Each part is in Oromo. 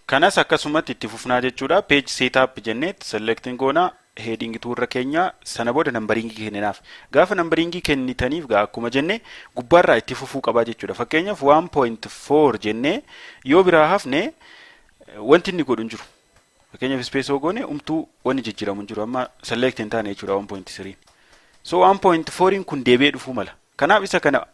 Kanas akkasumatti itti fufnaa jechuudha. Page setup jennee selecting goona, heading irra keenya, sana booda numberingii kenninaaf. Gaafa numberingii kennitaniif gaa akkuma jenne gubbaarraa itti fufuu qabaa jechuudha. Fakkeenyaaf 1.4 jennee yoo biraa hafne wanti inni godhu hin jiru. Fakkeenyaaf space yoo goone umtuu wanni jijjiiramu hin jiru, amma select hin taane jechuudha 1.3. So 1.4 kun deebi'ee dhufuu mala. Kanaaf isa kana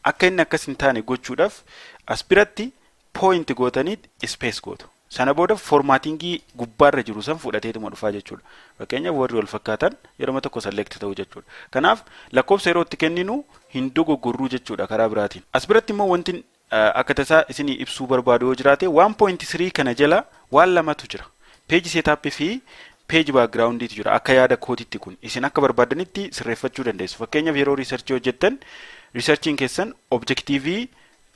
akka inni akkas hin taane gochuudhaaf as biratti point gootanii space gootu. Sana booda formattingii gubbaarra jiru san fudhateetuma dhufaa jechuudha. Fakkeenyaaf warri wal fakkaatan yeroo tokko select ta'u jechuudha. Kanaaf lakkoofsa yeroo itti kenninu hin dogoggorruu jechuudha karaa biraatiin. As biratti immoo wanti akka tasaa isinii ibsuu barbaadu yoo jiraate, 1.3 kana jala waan lamatu jira. Page setup fi page backgroundiitu jira. Akka yaada kootitti kun isin akka barbaadanitti sirreeffachuu dandeessu. Fakkeenyaaf yeroo researchii hojjettan, researchiin keessan objectivii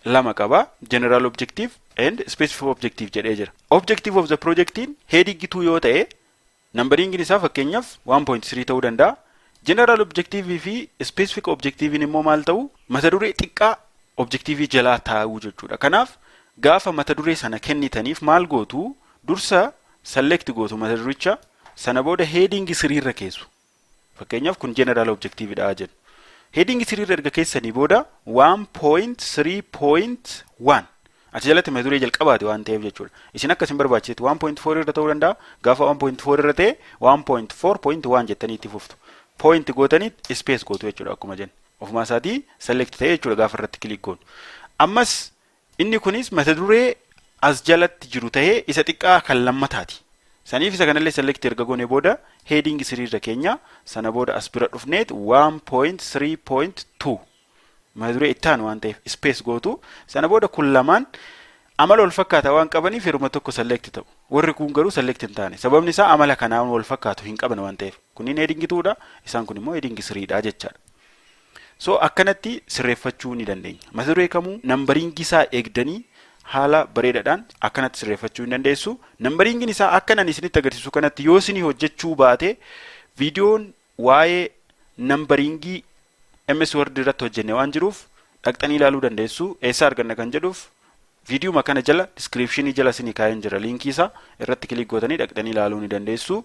lama qaba. General objective and specific objective jedhee jira. Objective of the projectiin heading 2 yoo ta'e, numberingiin isaa fakkeenyaaf 1.3 ta'uu danda'a. General objective fi specific objectivein immoo maal ta'u? Mata duree xiqqaa objectivii jalaa taa'uu jechuudha. Kanaaf gaafa mata duree sana kennitaniif maal gootu? Dursa select gootu mata duricha, sana booda heading 3 irra keessu. Fakkeenyaaf kun general objective dha jennu. Heading 3 irra erga keessanii booda 1.3.1 achi jalatti mata duree jalqabaati waan ta'eef jechuudha. Isin akka isin barbaachisetti 1.4 irra ta'uu danda'a. Gaafa 1.4 irra ta'e 1.4.1 jettanii itti fuftu. Point gootanii space gootu jechuudha akkuma jennu. Ofuma isaatii select ta'e jechuudha gaafa irratti click goonu. Ammas inni kunis mata duree as jalatti jiru ta'ee isa xiqqaa kan lammataati. Saniif isa kanallee select erga goone booda heading 3 irra keenya, sana booda as bira dhufneet 1.3.2 mata duree itti aanu waan ta'eef space gootu. Sana booda kun lamaan amala wal fakkaataa waan qabaniif yeruma tokko select ta'u. Warri kun garuu select hin taane. Sababni isaa amala kanaan wal fakkaatu hin qaban waan ta'eef. Kunniin heading 2dha, isaan kun immoo heading 3dha jechaadha. So akkanatti sirreeffachuu ni dandeenya. Mata duree kamuu numberingii isaa eegdanii haala bareedaadhaan akkanatti sirreeffachuu ni dandeessu. Numberingiin isaa akka nan isinitti agarsiisu kanatti yoo isinii hojjechuu baate, viidiyoon waa'ee numberingii MS Word irratti hojjenne waan jiruuf dhaqxanii ilaaluu dandeessu. Eessa arganna kan jedhuuf viidiyuma kana jala descriptionii jala isinii kaa'een jira, linkii isaa irratti click gootanii dhaqxanii ilaaluu ni dandeessu.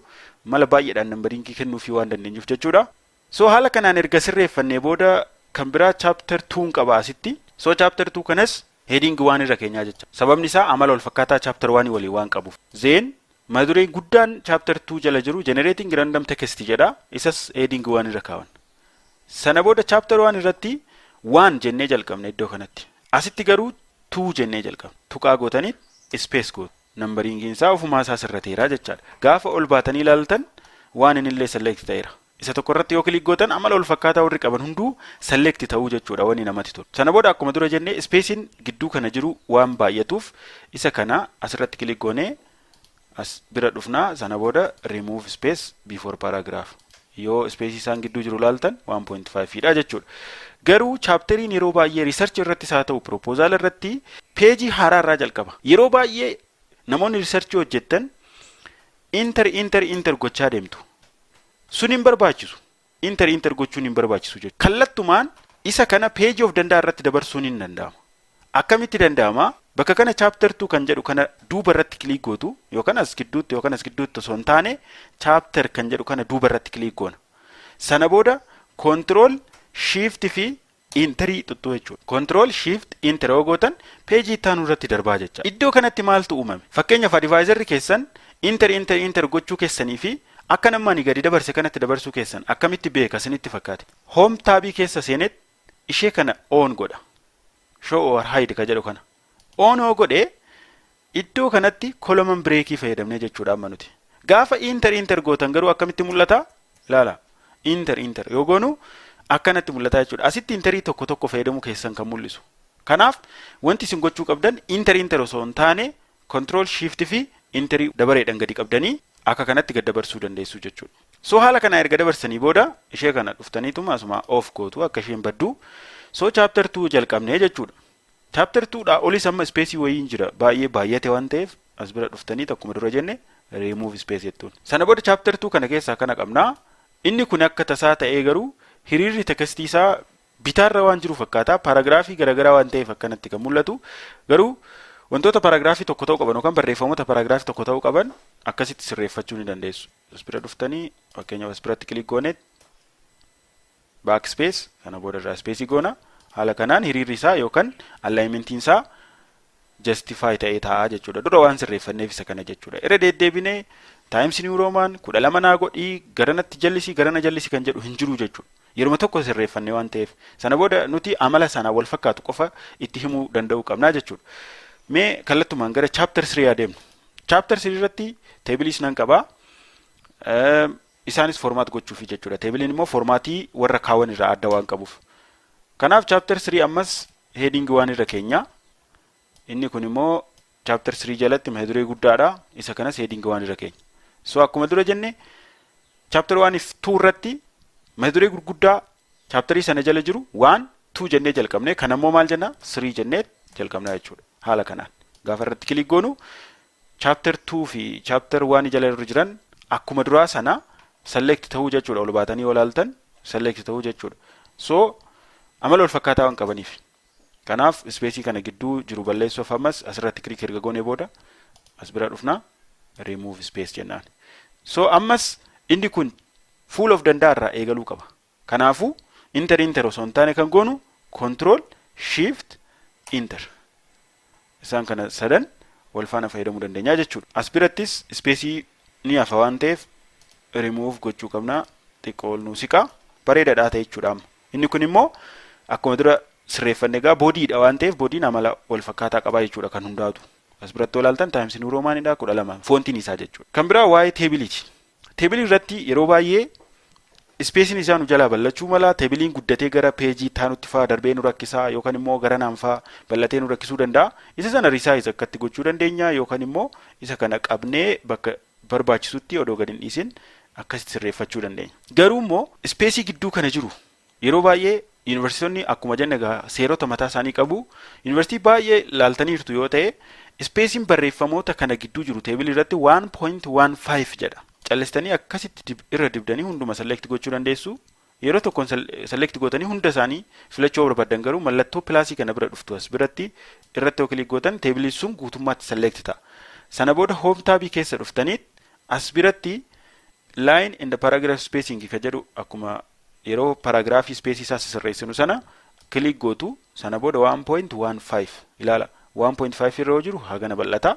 Mala baay'eedhaan numberingii kennuufii waan dandeenyuuf jechuudha. So haala kanaan erga sirreeffannee booda kan biraa chapter 2 qaba asitti. So chapter 2 kanas heading 1 irra keenyaa jecha. Sababni isaa amala wal fakkaataa chapter 1 waliin waan qabuuf. Then mata dureen guddaan chapter 2 jala jiru generating random text jedha. Isas heading 1 irra kaawan. Sana booda chapter 1 irratti 1 jennee jalqabne iddoo kanatti. Asitti garuu 2 jennee jalqabne. Tuqaa gootanii space gootu. Numberingiin isaa ofumaa isaa sirrateera jechaadha. Gaafa ol baatanii ilaaltan waan inni illee select ta'eera. Isa tokko irratti yoo click gootan amala wal fakkaataa warri qaban hunduu select ta'uu jechuudha wanni namatti tolu. Sana booda akkuma dura jennee spaceiin gidduu kana jiru waan baay'atuuf isa kana asirratti click goonee as bira dhufnaa, sana booda remove space before paragraph. Yoo space isaan gidduu jiru ilaaltan 1.5 dha jechuudha. Garuu chapteriin yeroo baay'ee research irrattis haa ta'u proposal irratti pageii haaraa irraa jalqaba. Yeroo baay'ee namoonni research hojjettan enter, enter, enter gochaa deemtu. Sun hin barbaachisu. Enter, enter gochuun hin barbaachisu jechuudha. Kallattumaan isa kana pageii of danda'a irratti dabarsuun hin danda'ama. Akkamitti danda'ama? Bakka kana chapter 2 kan jedhu kana duuba irratti click gootu, yookaan as gidduutti yookaan as gidduutti osoo hin taane chapter kan jedhu kana duuba irratti click goona. Sana booda control shift fi enterii xuxxuu jechuudha. Control shift enter yoo gootan pageii itti aanu irratti darbaa jecha. Iddoo kanatti maaltu uumame? Fakkeenyaaf advisorri keessan enter, enter, enter gochuu keessanii fi akka nama ani gadi dabarse kanatti dabarsuu keessan akkamitti beeka isinitti fakkaate? Home tabii keessa seenet ishee kana on godha. Show or hide ka jedhu kana. On yoo godhe iddoo kanatti column breakii fayyadamnee jechuudha amma nuti. Gaafa enter, enter gootan garuu akkamitti mul'ata? Ilaala. Enter, enter yoo goonu akkanatti mul'ata jechuudha. Asitti enterii tokko tokko fayyadamuu keessan kan mul'isu. Kanaaf wanti isin gochuu qabdan enter, enter osoo hin taane control shift fi enterii dabareedhaan gadi qabdanii akka kanatti gad dabarsuu dandeessu jechuudha. So haala kana erga dabarsanii booda ishee kana dhuftaniituma asuma off gootu akka isheen baddu. So chapter 2 jalqabnee jechuudha. Chapter 2 dhaa olis amma space wayiin jira, baay'ee baay'ate waan ta'eef as bira dhuftanii akkuma dura jenne remove space jettuun. Sana booda chapter 2 kana keessaa kana qabnaa. Inni kun akka tasaa ta'ee garuu hiriirri textii isaa bitaarra waan jiru fakkaata. Paragraphii garaagaraa waan ta'eef akkanatti kan mul'atu. Garuu Wantoota paragraafii tokko ta'uu qaban yookaan barreeffamoota paragraafii tokko ta'uu qaban akkasitti sirreeffachuu ni dandeessu. As bira dhuftanii, fakkeenyaaf, as biratti click gooneet backspace, kana booda irraa space goona. Haala kanaan hiriirri isaa yookaan alignmentiin isaa justify ta'ee ta'a jechuudha. Dura waan sirreeffanneef isa kana jechuudha. Irra deddeebinee Times New Roman 12 naa godhii, garanatti jallisii, garana jallisii kan jedhu hin jiru jechuudha. Yeruma tokko sirreeffannee waan ta'eef, sana booda nuti amala sana wal fakkaatu qofa itti himuu danda'uu qabnaa jechuudha. Mee kallattumaan gara chapter 3 adeemnu. Chapter 3 irratti tableiis nan qabaa. Isaanis format gochuufi jechuudha. Tableiin immoo formatii warra kaawwan irraa adda waan qabuuf. Kanaaf chapter 3 ammas heading waan irra keenya. Inni kun immoo chapter 3 jalatti mata duree guddaadha. Isa kanas heading waan irra keenya. So akkuma dura jenne, chapter 1 fi 2 irratti mata duree gurguddaa chapterii sana jala jiru 1, 2 jennee jalqabne. Kan ammoo maal jenna? 3 jennee jalqabna jechuudha. Haala kanaan gaafa irratti click goonu, chapter 2 fi chapter 1 jala irra jiran akkuma duraa sana select ta'uu jechuudha. Ol baatanii olaaltan select ta'uu jechuudha. So amala wal fakkaataa waan qabaniif. Kanaaf spaceii kana gidduu jiru balleessuuf ammas asirratti click erga goonee booda as bira dhufna, remove space jennaan. So ammas inni kun fuula of danda'a irraa eegaluu qaba. Kanaafuu enter enter osoo hin taane kan goonu control, shift, enter. Isaan kana sadan wal faana fayyadamuu dandeenya jechuudha. As birattis spaceii ni hafa waan ta'eef remove gochuu qabna. Xiqqoo ol nuu siqa, bareedaadhaa ta'e jechuudha amma. Inni kun immoo akkuma dura sirreeffanne egaa bodydha waan ta'eef, bodyn amala wal fakkaataa qabaa jechuudha kan hundaatu. As biratti olaaltan Times New Romanidha, 12 fontiin isaa jechuudha. Kan biraa waa'ee tableiiti. Tableii irratti yeroo baay'ee spaceiin isaa nu jalaa bal'achuu mala. Tableiin guddatee gara pageii taanutti fa'aa darbee nu rakkisaa, yookaan immoo gara naan fa'aa bal'atee nu rakkisuu danda'a. Isa sana resize akkatti gochuu dandeenya, yookaan immoo isa kana qabnee bakka barbaachisutti odoo gadi hin dhiisin akkasitti sirreeffachuu dandeenya. Garuu immoo spaceii gidduu kana jiru, yeroo baay'ee yuunivarsiitonni akkuma jenne egaa seerota mataa isaanii qabu. Yuunivarsiitii baay'ee laaltaniirtu yoo ta'e, spaceiin barreeffamoota kana gidduu jiru tableii irratti 1.15 jedha. Callistanii akkasitti irra dibdanii hunduma select gochuu dandeessu. Yeroo tokkoon select gootanii hunda isaanii filachuu barbaadan garuu, mallattoo plusii kana bira dhuftu. As biratti irratti yoo click gootan, tableiin sun guutummaatti select ta'a. Sana booda home tabii keessa dhuftanii as biratti line and paragraph spacing ka jedhu, akkuma yeroo paragraphii spaceii isaa sirreessinu sana click gootu. Sana booda 1.15 ilaala. 1.5 irra yoo jiru hagana bal'ata.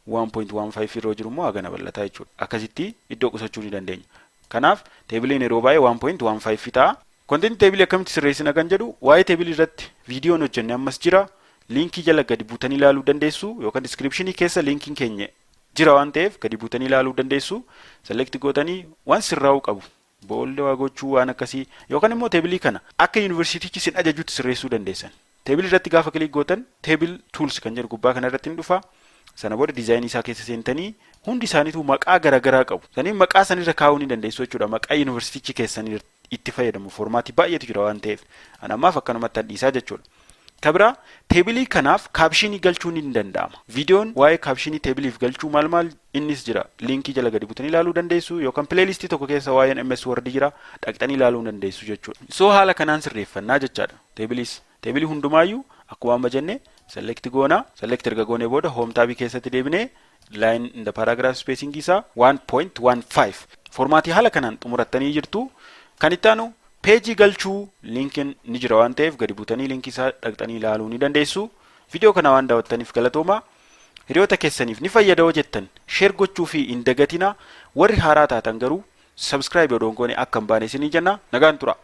1.15 irra yoo jiru immoo hagana bal'ata jechuudha. Akkasitti iddoo qusachuu ni dandeenya. Kanaaf tableiin yeroo baay'ee 1.15 ta'a. Content tableii akkamitti sirreessina kan jedhu, waa'ee tableii irratti viidiyoon hojjenne ammas jira. Linkii jala gadi buutanii ilaaluu dandeessu, yookaan descriptionii keessa linkiin keenya jira waan ta'eef gadi buutanii ilaaluu dandeessu. Select gootanii waan sirraa'uu qabu, bold waa gochuu, waan akkasii, yookaan immoo tableii kana akka yuunivarsiitichi isin ajajutti sirreessuu dandeessan. Tableii irratti gaafa click gootan, table tools kan jedhu gubbaa kana irratti ni dhufa. Sana booda designii isaa keessa seentanii, hundi isaaniitu maqaa garaagaraa qabu. Sanii maqaa sanirra kaa'uu ni dandeessu jechuudha. Maqaa yuunivarsiitichi keessanii itti fayyadamu formatii baay'eetu jira waan ta'eef. Ani ammaaf akkanumatti dhiisaa jechuudha. Kabira tableii kanaaf captionii galchuun ni danda'ama. Viidiyoon waa'ee captionii tableiif galchuu maal maal innis jira. Linkii jala gadi butanii ilaaluu dandeessu, yookaan playlistii tokko keessa waa'een MS Word jira, dhaqxanii ilaaluu dandeessu jechuudha. So haala kanaan sirreeffannaa jechaadha. Tableiis tableii hundumaayyuu akkuma amma jenne select goona. Select erga goonee booda home tabii keessatti deebinee line and paragraph spacing isaa 1.15 formatii haala kanaan xumurattanii jirtu. Kan itti aanu pageii galchuu, linkiin ni jira waan ta'eef gadi buutanii linkii isaa dhaqxanii ilaaluu ni dandeessu. Viidiyoo kana waan daawwattaniif galatooma. Hiriyoota keessaniif ni fayyada yoo jettan share gochuu fi hin dagatina. Warri haaraa taatan garuu subscribe odoo hin goone akka hin baane isinii jenna. Nagaan tura.